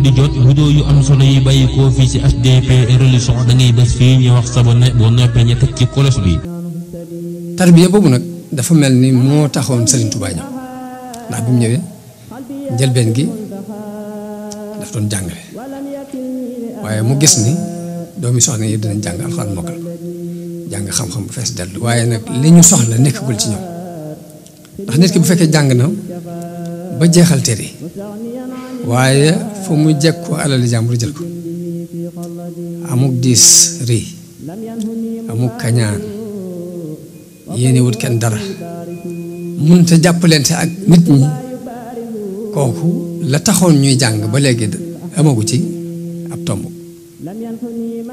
di jot vidéo yu am solo yi bàyyi ko fii ci HDP religion da ngay bés fii ñu wax sabone boo noppee ñu teg ci kolos bi. tarbiya boobu nag dafa mel ni moo taxoon Serigne Touba ñëw ndax bi mu ñëwee njëlbeen gi daf doon jàngale waaye mu gis ni doomi soxna yi dinañ jàng alxuraan mokkal jàng xam-xam bu fees dellu waaye nag li ñu soxla nekkagul ci ñoom ndax nit ki bu fekkee jàng na ba jeexal téere waaye fu mu jekkoo alali jàmbur jël ko amuk diis rëy amuk kañaan yéene wut kenn dara mënta jàppalante ak nit ñi kooku la taxoon ñuy jàng ba léegi amagu ci ab tomb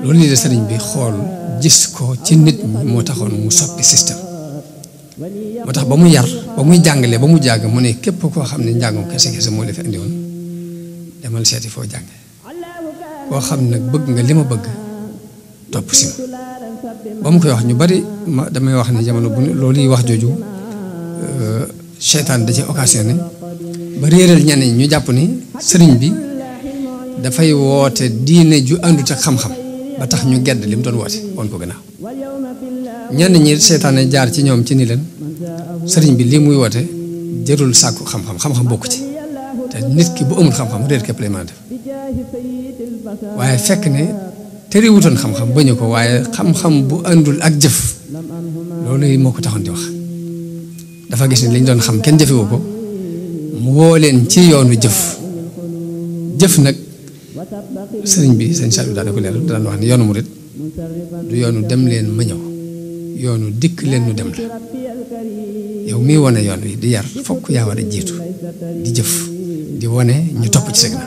loolu lii de sëriñ bi xool gis ko ci nit ñi moo taxoon mu soppi système moo tax ba mu yar ba muy jàngale ba mu jàng mu ne képp koo xam ne njàngum kese moo la fi andi woon demal seeti foo jànge koo xam nag bëgg nga li ma bëgg topp si ma ba mu koy wax ñu bari damay wax ne jamono bu loolu yi wax jooju seytaan da ci occasionné ba réeral ñenn ñi ñu jàpp ni sëriñ bi dafay woote diine ju àndut ak xam-xam ba tax ñu gedd li mu doon woote woon ko gannaaw ñenn ñi seytaane jaar ci ñoom ci ni leen sëriñ bi lii muy woote jërul sàkku xam-xam bokku ci te nit ki bu amul xam-xam réer képp lay mën a def waaye fekk ne terewutoon xam-xam bañu ko waaye xam-xam bu àndul ak jëf loolu moo ko taxoon di wax dafa gis ni liñ doon xam kenn jëfewu ko mu woo leen ci yoonu jëf nag sëriñ bi sëñ Saliou daal di ko leeral daan wax ne yoonu murit du yoonu dem leen ma ñëw yoonu dikk leen nu dem la yow mii wane yoon wi di yar fokk yaa war a jiitu di jëf di wane ñu topp ci sëg na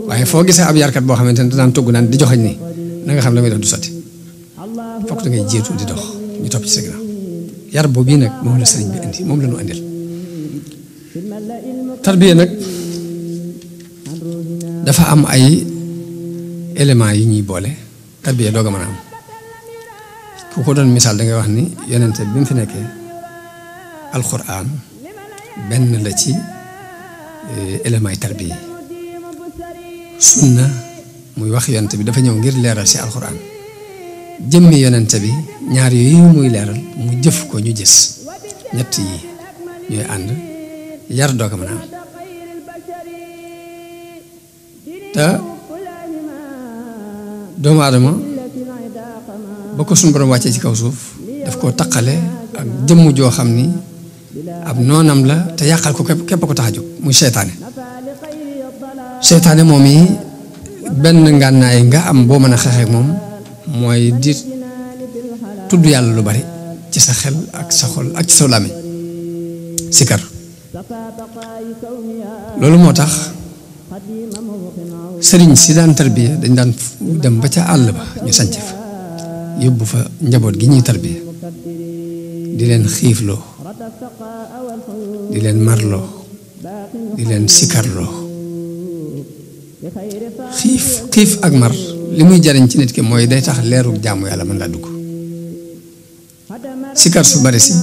waaye foo gisee ab yarkat boo xamante ne danaan togg naan di joxañ ni na nga xam la muy def du sotti fokk da ngay jiitu di dox ñu topp ci sëg na yar boobu bii nag moom la sëriñ bi indi moom la ñu andil tarbiya nag dafa am ay éléments yu ñuy boole tarbiya doog a mën a am ku ko doon misaal da ngay wax ni yonente bi mu fi nekkee alxuraan benn la ci éléments yi tarbiya sunna muy wax yonente bi dafa ñëw ngir leeral si alxuraan jëmmi yonente bi ñaar yooyu muy leeral mu jëf ko ñu gis ñett yi ñooy ànd yar doog a mën a am te doomu aadama ba ko suñu borom wàccee ci kaw suuf daf koo taqale ak jëmm joo xam ni ab noonam la te yàqal ko képp ko tax a jóg muy seytaane moom yi benn ngànnaay nga am boo mën a xeexeek moom mooy di tudd yàlla lu bari ci sa xel ak sa xol ak ci sa làmmiñ sikar loolu moo tax sëriñ si daan tarbiya dañ daan dem ba ca àll ba ñu sanc fa yóbbu fa njaboot gi ñuy tarbiya di leen xiifloo di leen marloo di leen sikarloo xiif ak mar li muy jariñ ci nit ki mooy day tax leeru jaamu yàlla mën laa dugg sikar su bari si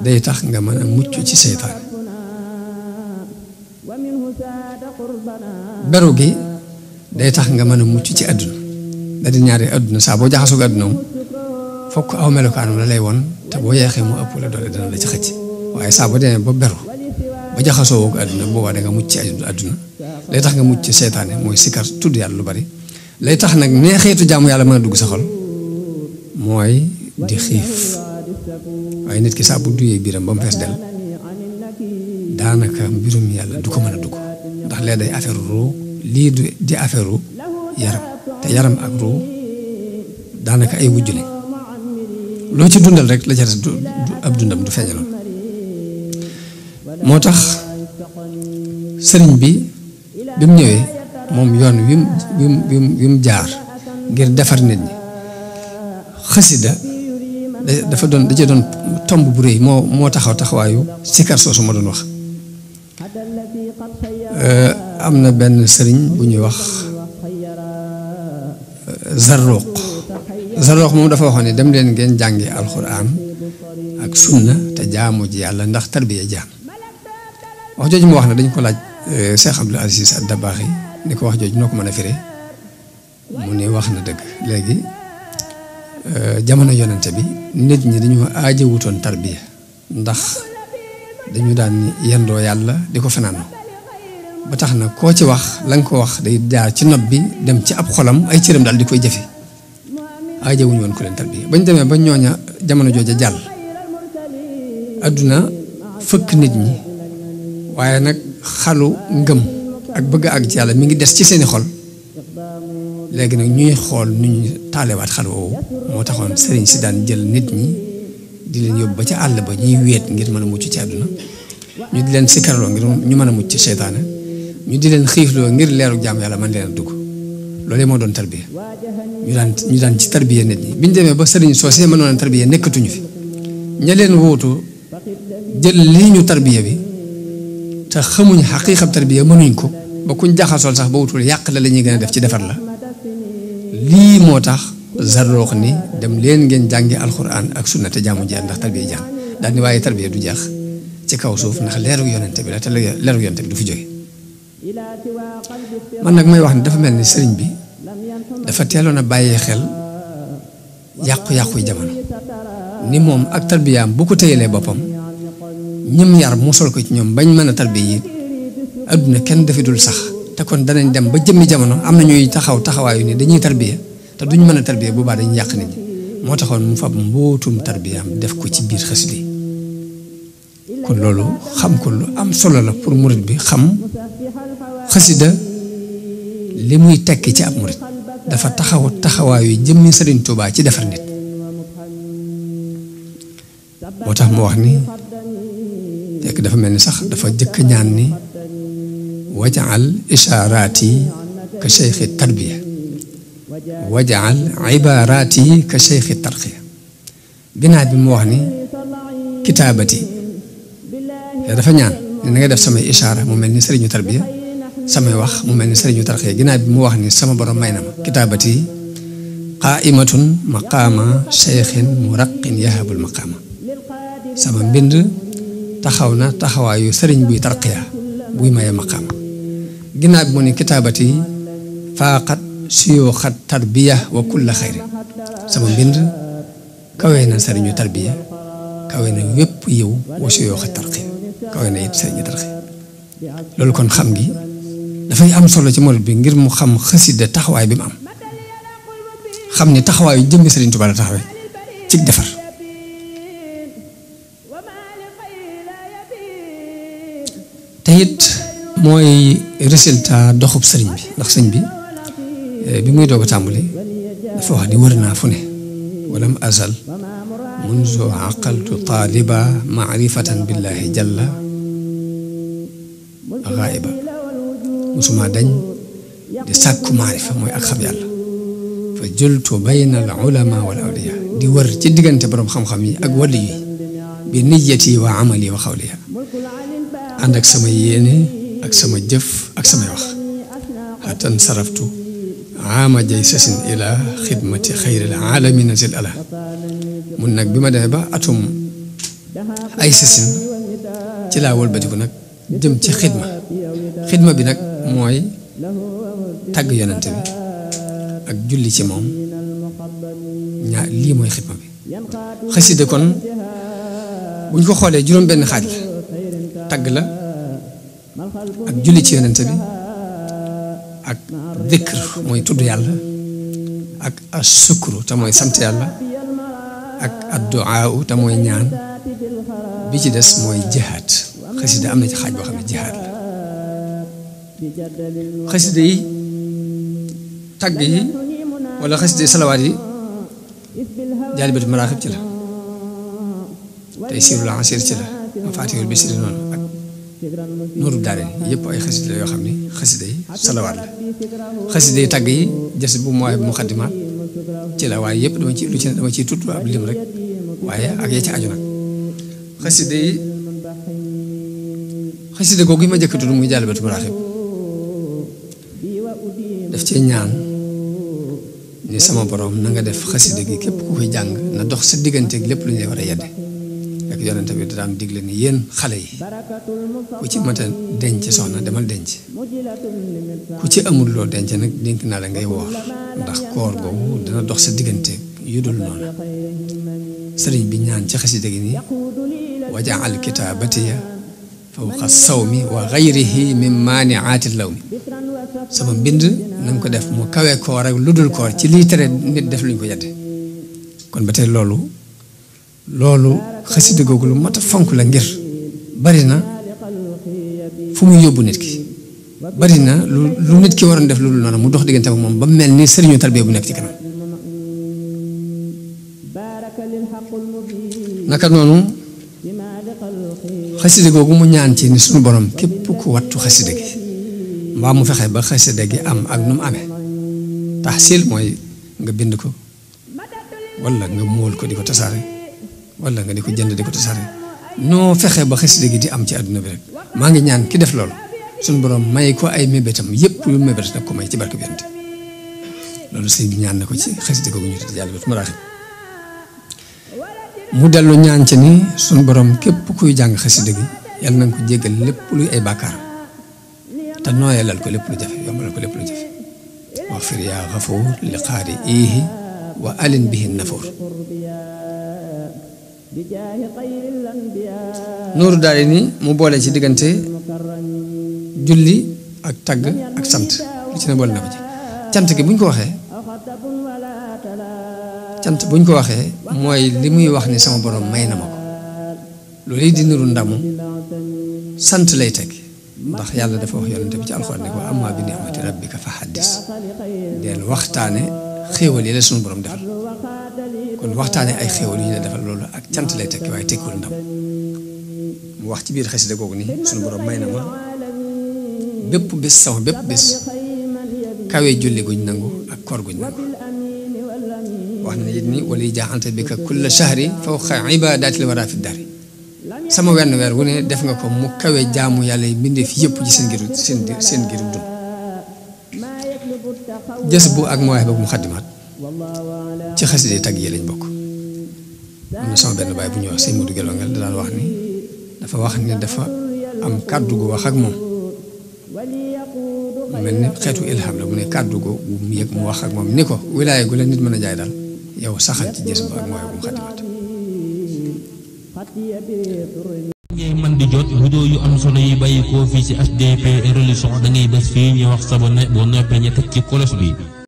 day tax nga mën a mucc ci seytaan beru gi day tax nga mën a mucc ci àdduna da di ñaari àdduna saa boo jaxasoo àdduna moom fokk aw melokaanam la lay woon te boo yeexee mu ëpp la doole dana la ci xëcc waaye saa boo demee ba beru ba jaxasoo woo ko àdduna boobaa da nga mucc ci àdduna lay tax nga mucc ci seytaane mooy sikar tudd yàlla lu bari lay tax nag neexeetu jaamu yàlla mën a dugg sa xol mooy di xiif waaye nit ki saa bu duyee biiram ba mu fees del daanaka mbirum yàlla du ko mën a dugg ndax lee day affaire ruu lii di affaire yaram te yaram ak ruu daanaka ay wujj lañ loo ci dundal rek la ca des du ab dundam du feeñaloon moo tax sëriñ bi mu ñëwee moom yoon wi mu jaar ngir defar nit ñi xasida da cee doon tomb bu rëy moo taxawaayu sikar soosu ma doon wax am na benn sëriñ bu ñuy wax Zarruq moom dafa waxoon ne dem leen ngeen jàngi alxuraan ak sunna te jaamu ji yàlla ndax tarbiya jaam wax jooju mu wax ne dañ ko laaj Cheikh Abdoul Aziz Dabakh ni ko wax jooju noo ko mën a firé mu ne wax na dëgg léegi jamono yonente bi nit ñi dañu aajowutoon tarbiya ndax dañu daan yendoo yàlla di ko fanaanoo ba tax na koo ci wax la nga ko wax day jaar ci nopp bi dem ci ab xolam ay cëram daal di koy jëfe aajowuñu woon ku leen tarbiya bañ demee ba ñooña jamono jooja jàll adduna fëkk nit ñi waaye nag xalu ngëm ak bëgg ak ci yàlla mi ngi des ci seeni xol léegi nag ñuy xool nu ñu taalewaat xal woowu moo taxoon sëriñ si daan jël nit ñi di leen yóbbu ba ca àll ba ñuy weet ngir mën a mucc ci àdduna ñu di leen sikkarloo ngir ñu mën a mucc ci seytaane ñu di leen xiifloo ngir leeru jaam yàlla man leen a dugg loolu moo doon tarbiya ñu daan ci tarbiya nit ñi biñ demee ba sëriñ soosee mënoon a tarbiya nekkatuñu fi ña leen wóotu jël lii ñu tarbiya bi te xamuñ xaqiiqab tarbiya mënuñ ko ba kuñ jaxasool sax ba wutul yàq la ñuy gën a def ci defar la lii moo tax Zarruq ni dem leen ngeen jàngi alxuraan ak sunna te jaamu jeex ndax tarbiya jàng daal ni waaye tarbiya du jeex ci kaw suuf ndax leeru yonente bi la te leeru yonente bi du fi jóge man nag may wax ni dafa mel ni sëriñ bi dafa teeloon a bàyyee xel yàqu-yàqu jamono ni moom ak tarbiyaam bu ko téyelee boppam ñëm yar musal ko ci ñoom bañ mën a tarbiya yi adduna kenn dafi dul sax te kon danañ dem ba jëmmi jamono am na ñuy taxawaayu ni dañuy tarbiya te duñ mën a tarbiya bu baax dañuy yàq nit ñi moo taxoon mu fab mbootum tarbiyaam def ko ci biir xasida yi kon loolu xam ko lu am solo la pour murit bi xam xasida li muy tekki ci ab murit dafa taxawaayu jëmmi Sëriñ Tuubaa ci defar nit moo tax mu wax ni fekk dafa mel ni sax dafa jëkk ñaan ni wajaal ishaaraati ka cheikhi tarbiya wajaal ibaaraati ka cheikhi tarqiya ginnaaw bi mu wax ni kitaabati dafa ñaan ni na nga def samay ishaara mu mel ni sëriñu tarbiya samay wax mu mel ni sëriñu tarqiya ginnaaw bi mu wax ni sama borom may na ma kitaabati qaa'imatun maqaama cheikhin muraqin yahabul maqaama sama mbind taxaw na taxawaayu sëriñ buy tarqiya buy maye maqaama ginnaaw bi mu ne kitaabati faaqat suyuuxat tarbiya wa kulla xayri sama mbind kawe na sëriñu tarbiya kawe na wépp yiw wa suyuuxat tarqiya kawe na it sëriñu tarqiya loolu kon xam gi dafay am solo ci murit bi ngir mu xam xasida taxawaay bi mu am xam ni taxawaayu jëmmi Sëriñ Tuubaa la taxawee ci defar te it mooy résultat doxub sëriñ bi ndax sëñ bi muy doog a tàmbali dafa wax di wër naa fu ne walam azal munzu aqaltu taaliba maarifatan billahi jalla xaaiba musuma dañ di sàkku maarifa mooy ak xam yàlla fa jultu bayna al ulama wal awliya di wër ci diggante boroom xam-xam yi ak wàllu yi bi niyati wa amali wa xawliya ànd ak sama yéene ak sama jëf ak samay wax xatan saraftu ama jay sasin ila xidmati xayril alamina zil ala mun nag bi ma demee ba atum ay sasin ci laa wëlbatiku nag jëm ci xidma bi nag mooy tagg yonente bi ak julli ci moom lii mooy xidma bi xasida kon buñ ko xoolee juróom benn xaaj la tagg la ak julli ci yonente bi ak dikr mooy tudd yàlla ak asukru te mooy sant yàlla ak adduaa te mooy ñaan bi ci des mooy jihaad xasida am na ci xaaj boo xam ne jihaad la xasida yi tagg yi wala xasida yi salawaat yi jaalibatu maraaxib ci la tey siirul asiir ci la mafaatihul bisri noonu ak nooru daare yëpp ay xasida la yoo xam ni xasida yi salawaat la xasida yi tagg yi jës bu mooy bu muxaddimaat ci la waaye yëpp dama ciy tudd ab lim rek waaye ak ya ci aju nag xasida googu yi ma njëkk a tudd muy jaalibatu maraaxib daf cee ñaan ni sama borom na nga def xasida gi képp ku koy jàng na dox sa digganteeg lépp lu ñu lay war a yedde fekk yonente bi daan digle ni yéen xale yi ku ci mata denc soxna demal denc ku ci amul loo denc nag dénk naa la ngay woor ndax koor boobu dina dox sa diggante yu dul noonu sëriñ bi ñaan ci xasida gi nii wajaal kitaabatiya fawqa sawmi wa gayrihi min maaniaati lawmi sama mbind na nga ko def mu kawe koor ak lu dul koor ci lii tere nit def luñ ko yedde kon ba tey loolu xasida googu lu mat a fonk la ngir bari na fu muy yóbbu nit ki bari na lu nit ki waroon def lu dul noonu mu dox diggante ak moom ba mel ni sëriñu tarbiya bu nekk ci kanam naka noonu xasida googu mu ñaan ci ni suñu borom képp ku wattu xasida gi mbaa mu fexe ba xasida gi am ak nu mu amee taxsil mooy nga bind ko wala nga móol ko di ko tasaare wala nga di ko jënd di ko tasaare noo fexe ba xasida gi di am ci àdduna bi rek maa ngi ñaan ki def loolu suñu borom may ko ay mébétam yépp lu mébét nag ko may ci barke bi yonent loolu sëñ bi ñaan na ko ci xasida googu ñu tudd Jaalibatul Maraaxib mu dellu ñaan ci ni suñu borom képp kuy jàng xasida gi yàlla na nga ko jéggal lépp luy ay bàkkaar te nooyalal ko lépp lu jafe yombalal ko lépp lu jafe waxfir yaa xafuur li xaari iihi wa alin bihi nafuur nooru daal ni mu boole ci diggante julli ak tagg ak sant lu ci ne boole na ko ci cant gi buñ ko waxee cant buñ ko waxee mooy li muy wax ni sama borom may na ma ko loolu di niru ndamu sant lay teg ndax yàlla dafa wax yonente bi ci alxuraan ne ko amma bi ni'mati rabbika fa haddis del waxtaane xéewal yi la suñu borom defal kon waxtaane ay xéewal yi ñu la defal loolu ak cant lay tekki waaye tekkiwul ndam mu wax ci biir xasida googu ni suñu borom may na ma bépp bés sama bépp bés kawe julli guñ nangu ak koor guñ nangu wax na it ni wala jaaxante bi ka kulla shahri fawqa ibadaati l wara fi daari sama wenn weer wu ne def nga ko mu kawe jaamu yàlla yi mbindeef yëpp ci seen giru dund jës bu ak mooy boobu mu xaddimaat ci xasida tagg yi lañ bokk am na sama benn baay bu ñuy wax sëñ Modou Gelongal da daan wax ni dafa wax ni dafa am kàddu gu wax ak moom mel ni xeetu ilham la mu ne kàddu gu mu yëg mu wax ak moom ni ko wilaaya gu la nit mën a jaay daal yow saxal ci jës bu ak mooy boobu mu xaddimaat ngay man di jot vidéo yu am solo yi bàyyi koo fii ci HDP Religion da ngay bés fii ñu wax sabonné boo noppee ñu teg ci cloche bi